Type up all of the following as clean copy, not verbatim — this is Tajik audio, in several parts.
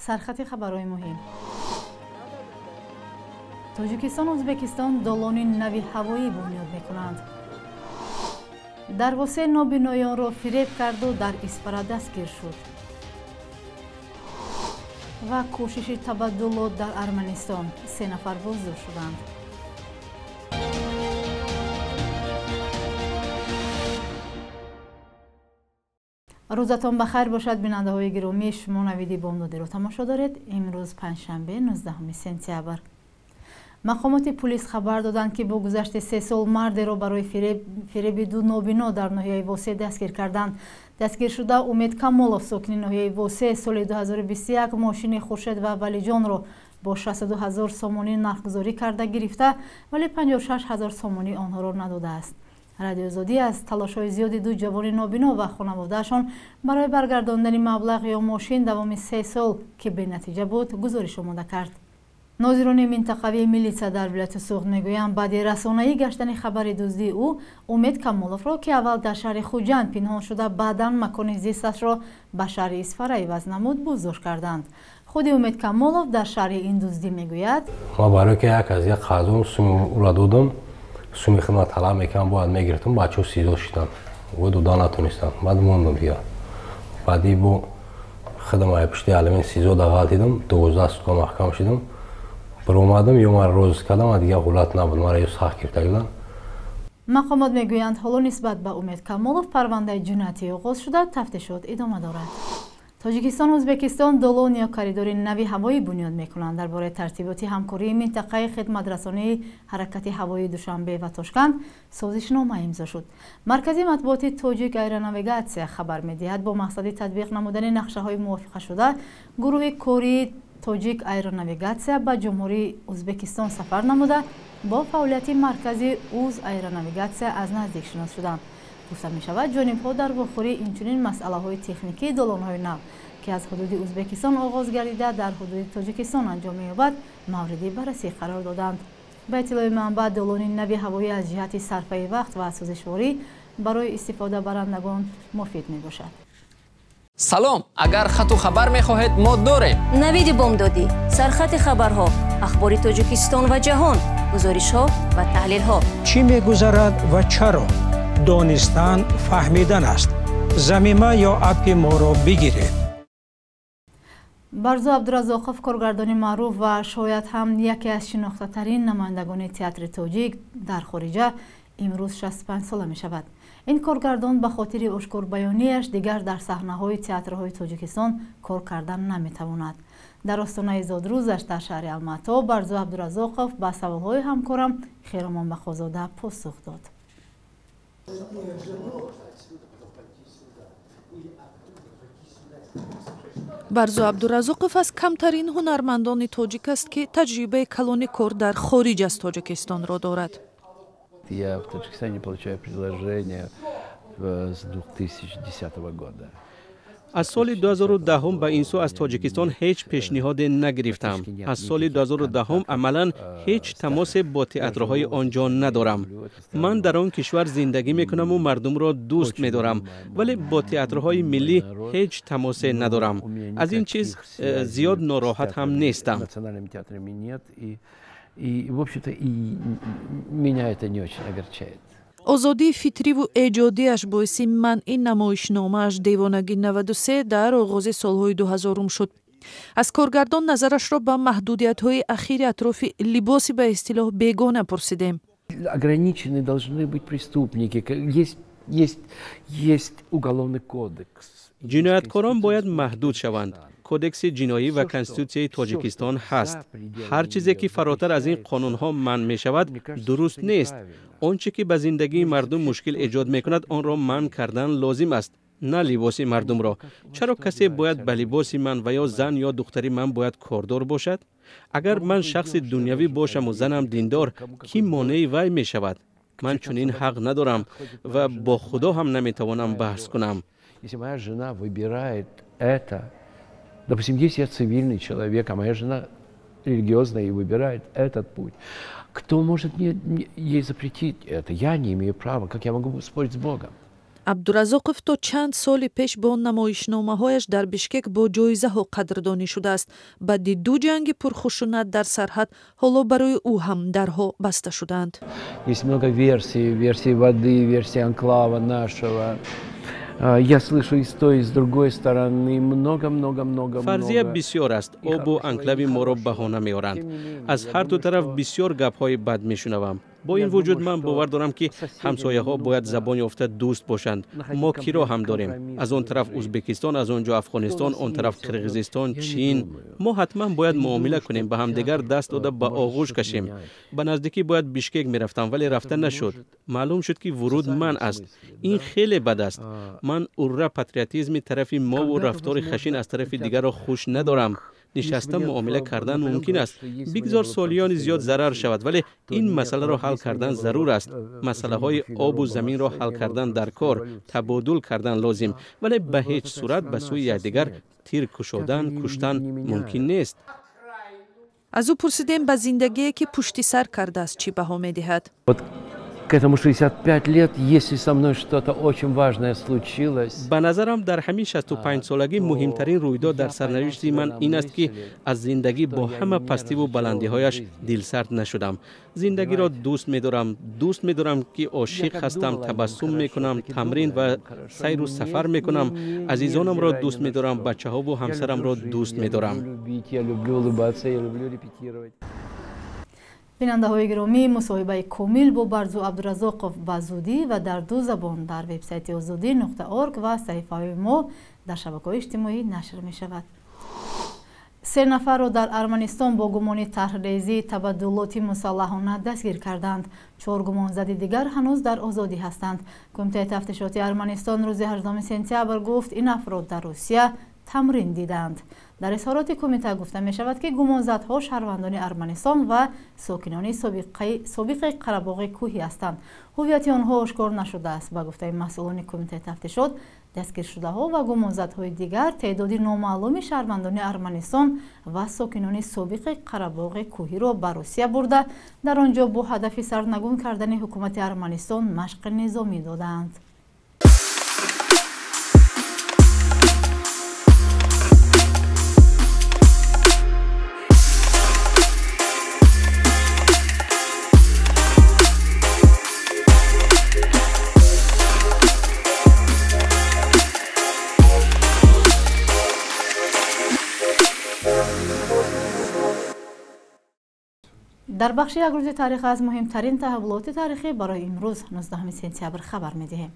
Сархати хабарҳои муҳим. Тоҷикистону Ӯзбекистон долони нави ҳавоӣ бунёд мекунанд. Дар Восе нобиноёнро фиреб карду дар Исфара дастгир шуд. Ва кӯшиши табаддулот дар Арманистон. 3 нафар боздошт шуданд. Рӯзатон ба хайр бошад, бинандаҳои гиромӣ. Шумо навиди бомдодиро тамошо доред. Имрӯз панҷшанбе, 19 сентябр. Мақомоти пулис хабар доданд, ки бо гузашти 3 сол мардеро барои фиреби ду нобино дар ноҳияи Восе дастгир карданд. Дастгиршуда Умед Камолов, сокини ноҳияи Восе, соли 2021 мошини Хуршед ва Валиҷонро бо 62 ҳазор сомонӣ нархгузорӣ карда гирифта, вале 56 ҳазор сомонӣ онҳоро надодааст. Радиоозодӣ аз талошҳои зиёди ду ҷавони нобино ва хонаводаашон барои баргардондани маблағ ё мошин давоми 3 сол, ки бенатиҷа буд, гузориш омода кард. Нозирони минтақавии милитсия дар вилояти Суғд мегӯянд, баъди расонаӣ гаштани хабари дуздии ӯ, Умед Камоловро, ки аввал дар шаҳри Хуҷанд пинҳон шуда, баъдан макони зисташро ба шаҳри Исфара иваз намуд, боздошт карданд. Худи Умед Камолов дар шарҳи ин дуздӣ мегӯяд: Ман барои ки як аз як қарзом суми ӯра додам, суми хидмат талаб мекардам, бояд мегирифтам, бачаҳо сизо шиданд, ӯ дода натонистанд, баъд мондам дигар. Баъди бо хидам ай пушти алимин сизо да ғалтидам, 12 сутка маҳкам шидам, баромадам, ё мара розиск кардам, а дигар ҳолат набуд, мара ё сахт гирифта гирданд. Мақомот мегӯянд, ҳоло нисбат ба Умед Камолов парвандаи ҷиноятӣ оғоз шуда, тафтишот идома дорад. Тоҷикистону Ӯзбекистон долон ё коридори нави ҳавоӣ бунёд мекунанд. Дар бораи тартиботи ҳамкории минтақаи хидматрасонии ҳаракати ҳавоии Душанбе ва Тошканд созишнома имзо шуд. Маркази матбуоти Тоҷик Аэронавигатсия хабар медиҳад, бо мақсади татбиқ намудани нақшаҳои мувофиқашуда гурӯҳи кории Тоҷик Аэронавигатсия ба Ҷумҳурии Ӯзбекистон сафар намуда, бо фаъолияти маркази Уз Аэронавигатсия аз наздик шинос шуданд. Гуфта мешавад, ҷонибҳо дар вохӯрӣ инчунин масъалаҳои техникии долонҳои нав, ки аз ҳудуди Ӯзбекистон оғоз гардида дар ҳудуди Тоҷикистон анҷом меёбад, мавриди баррасӣ қарор доданд. Ба иттилои манбаъ, долони нави ҳавоӣ аз ҷиҳати сарфаи вақт ва сӯзишворӣ барои истифодабарандагон муфид мебошад. Салом, агар хату хабар мехоҳед, мо дорем. Навиди бомдодӣ, сархати хабарҳо, ахбори Тоҷикистон ва ҷаҳон, гузоришҳо ва таҳлилҳо. Чӣ мегузарад ва чаро? Донистан фаҳмидан аст. Замима ё аппи моро бигиред. Барзу Абдуразоқов, коргардони маъруф ва шояд ҳам яке аз шинохтатарин намояндагони театри тоҷик дар хориҷа, имрӯз 65 сола мешавад. Ин коргардон ба хотири ошкорбаёнияш дигар дар саҳнаҳои театрҳои Тоҷикистон кор кардан наметавонад. Дар остонаи зодрӯзаш дар шаҳри Алмато Барзу Абдуразоқов ба саволҳои ҳамкорам Хиромон Бақозода посух дод. Барзу Абдуразоқов аз камтарин ҳунармандони тоҷик аст, ки таҷрибаи калони кор дар хориҷ аз Тоҷикистонро дорад. Я в Таджикистане получаю предложение с 2010 года. Аз соли 2010 ба ин сӯ аз Тоҷикистон ҳеҷ пешниҳоде нагирифтам. Аз соли 2010 амалан ҳеҷ тамосе бо театрҳои он ҷо надорам. Ман дар он кишвар зиндагӣ мекунаму мардумро дӯст медорам, вале бо театрҳои миллӣ ҳеҷ тамосе надорам. Аз ин чиз зиёд нороҳат ҳам нестам. И, в общем-то, и меня это не очень огорчает. Озодии фитриву эҷодиаш боиси манъи намоишномааш «Девонагӣ 93» дар оғози солҳои 2000-ум шуд. Аз коргардон назарашро ба маҳдудиятҳои ахири атрофи либоси ба истилоҳ бегона пурсидем. Ограничены должны быть преступники. Есть уголовный кодекс. Ҷинояткорон бояд маҳдуд шаванд. Кодекси ҷиноӣ ва Конститутсияи Тоҷикистон ҳаст. Ҳар чизе, ки фаротар аз ин қонунҳо манъ мешавад, дуруст нест. Он чӣ ки ба зиндагии мардум мушкил эҷод мекунад, онро манъ кардан лозим аст, на либоси мардумро. Чаро касе бояд ба либоси ман ва ё зан ё духтари ман бояд кордор бошад? Агар ман шахси дунявӣ бошаму занам диндор, кӣ монеи вай мешавад? Ман чунин ҳақ надорам ва бо Худо ҳам наметавонам баҳс кунам. Если моя жена выбирает это, допустим, если я цивильный человек, а моя жена религиозная и выбирает этот путь, кто может мне, ей запретить это? Я не имею права. Как я могу спорить с Богом? Абдуразоқов то чанд соли пеш бо намоишномаҳояш дар Бишкек бо ҷоизаҳо қадрдонӣ шудааст. Баъди ду ҷанги пурхушунат дар сарҳад ҳоло барои ӯ ҳам дарҳо баста шудаанд. Есть много версий, версии воды, версии анклава нашего. Я слышу и с той, и с другой стороны много-много-много. Фарзия бисёр аст. Обу анклави моро баҳона меоранд. Аз ҳар ду тараф бисёр гапҳои бад мешунавам. Бо ин вуҷуд ман бовар дорам, ки ҳамсояҳо бояд забон ёфта дӯст бошанд. Мо киро ҳам дорем? Аз он тараф Узбекистон, аз он ҷо Афғонистон, он тараф Қирғизистон, Чин. Мо ҳатман бояд муомила кунем, ба ҳамдигар даст дода ба оғӯш кашем. Ба наздикӣ бояд Бишкек мерафтам, вале рафта нашуд. Маълум шуд, ки вуруд манъ аст. Ин хеле бад аст. Ман урра патриотизми тарафи мову рафтори хашин аз тарафи дигарро хуш надорам. Нишаста муомила кардан мумкин аст. Бигзор солиёни зиёд зарар шавад, вале ин масъаларо ҳал кардан зарур аст. Масъалаҳои обу заминро ҳал кардан дар кор, табодул кардан лозим, вале ба ҳеҷ сурат ба сӯи якдигар тир кушодан, куштан мумкин нест. Аз ӯ пурсидем, ба зиндагие, ки пушти сар кардааст, чӣ баҳо медиҳад. К этому 65 лет, если со мной что-то очень важное случилось. Ба назарам, дар ҳамин 65-солагӣ муҳимтарин рӯйдод дар сарнавишти ман ин аст, ки аз зиндагӣ бо ҳама пастиву баландиҳояш дилсард нашудам. Зиндагиро дӯст медорам, дӯст медорам, ки ошиқ ҳастам, табассум мекунам, тамрин ва сайру сафар мекунам, азизонамро дӯст медорам, бачаҳову ҳамсарамро дӯст медорам. Бинандаҳои гиромӣ, мусоҳибаи комил бо Барзу Абдуразоқов ба зудӣ ва дар ду забон дар вебсайти озодӣ.орг ва саҳифаҳои мо дар шабакаҳои иҷтимоӣ нашр мешавад. Се нафарро дар Арманистон бо гумони тарҳрезии табаддулоти мусаллаҳона дастгир карданд. Чор гумонзади дигар ҳанӯз дар озодӣ ҳастанд. Кумитаи тафтишоти Арманистон рӯзи 18 сентябр гуфт, ин афрод дар Русия тамрин диданд. Дар изҳороти кумита гуфта мешавад, ки гумонзадҳо шаҳрвандони Арманистон ва сокинони собиқи Қарабоғи кӯҳӣ ҳастанд. Ҳуввияти онҳо ошкор нашудааст. Ба гуфтаи масъулони кумитаи тафтишот, дастгиршудаҳо ва гумонзадҳои дигар теъдоди номаълуми шаҳрвандони Арманистон ва сокинони собиқи Қарабоғи кӯҳиро ба Русия бурда, дар он ҷо бо ҳадафи сарнагун кардани ҳукумати Арманистон машқи низомӣ додаанд. Дар бахши як рӯзи таърих аз муҳимтарин таҳаввулоти таърихӣ барои имрӯз 19 сентябр хабар медиҳем.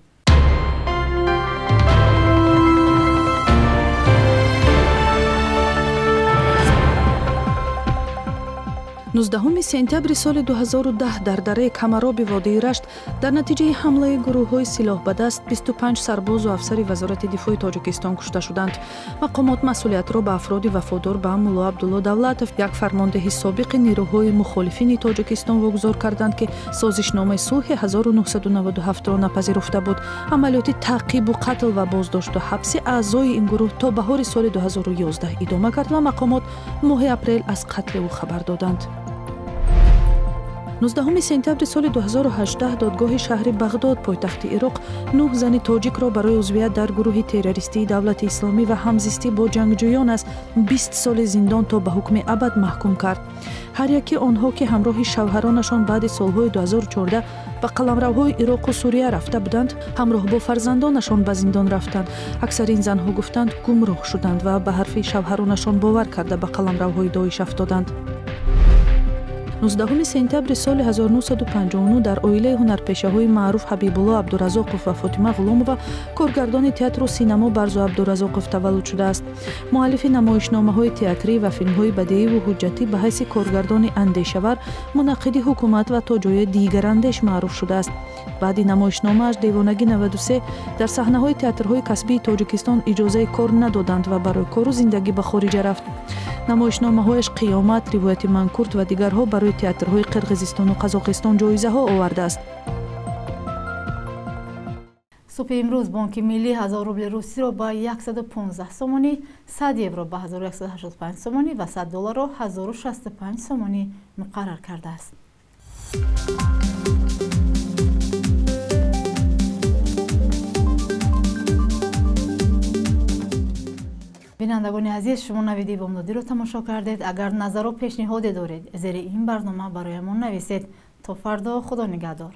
19 сентябри соли 2010 дар дараи Камароби водии Рашт дар натиҷаи ҳамлаи гурӯҳҳои силоҳбадаст 25 сарбозу афсари Вазорати дифои Тоҷикистон кушта шуданд. Мақомот масъулиятро ба афроди вафодор ба Мулло Абдулло Давлатов, як фармондеҳи собиқи нерӯҳои мухолифини Тоҷикистон, вогузор карданд, ки созишномаи сулҳи 1997-ро напазируфта буд. Амалиёти таъқибу қатл ва боздошту ҳабси аъзои ин гурӯҳ то баҳори соли 2011 идома кард ва мақомот моҳи апрел аз қатли ӯ хабар доданд. 19 сентябри соли 2018 додгоҳи шаҳри Бағдод, пойтахти Ироқ, нӯҳ зани тоҷикро барои узвият дар гурӯҳи террористии Давлати Исломӣ ва ҳамзистӣ бо ҷангҷӯён аз 20 соли зиндон то ба ҳукми абад маҳкум кард. Ҳар яки онҳо, ки ҳамроҳи шавҳаронашон баъди солҳои 2014 ба қаламравҳои Ироқу Сурия рафта буданд, ҳамроҳ бо фарзандонашон ба зиндон рафтанд. Аксари ин занҳо гуфтанд, гумроҳ шуданд ва ба ҳарфи шавҳаронашон бовар карда ба қаламравҳои Доиш афтоданд. 19 сентябри соли 1959 дар оилаи ҳунарпешаҳои маъруф Ҳабибулло Абдуразоқов ва Фотима Ғуломова коргардони театру синамо Барзу Абдуразоқов таваллуд шудааст. Муаллифи намоишномаҳои театрӣ ва филмҳои бадеиву ҳуҷҷатӣ ба ҳайси коргардони андешавар, мунаққиди ҳукумат ва то ҷои дигарандеш маъруф шудааст. Баъди намоишномааш «Девонагӣ 93» дар саҳнаҳои театрҳои касбии Тоҷикистон иҷозаи кор надоданд ва барои кору зиндагӣ ба хориҷа рафт. Намоишномаҳояш «Қиёмат», «Ривояти манкурт» ва дигарҳо барои театрҳои Қирғизистону Қазоқистон ҷоизаҳо овардааст. Субҳи имрӯз Бонки Миллӣ 1000 рубли русиро ба 115 сомонӣ, 100 евро ба 1185 сомонӣ ва 100 долларро 1065 сомонӣ муқаррар кардааст. Бинандагони азиз, шумо навиди бомдодиро тамошо кардед. Агар назару пешниҳоде доред, зери ин барнома бароямон нависед. То фардо, худо нигаҳдор.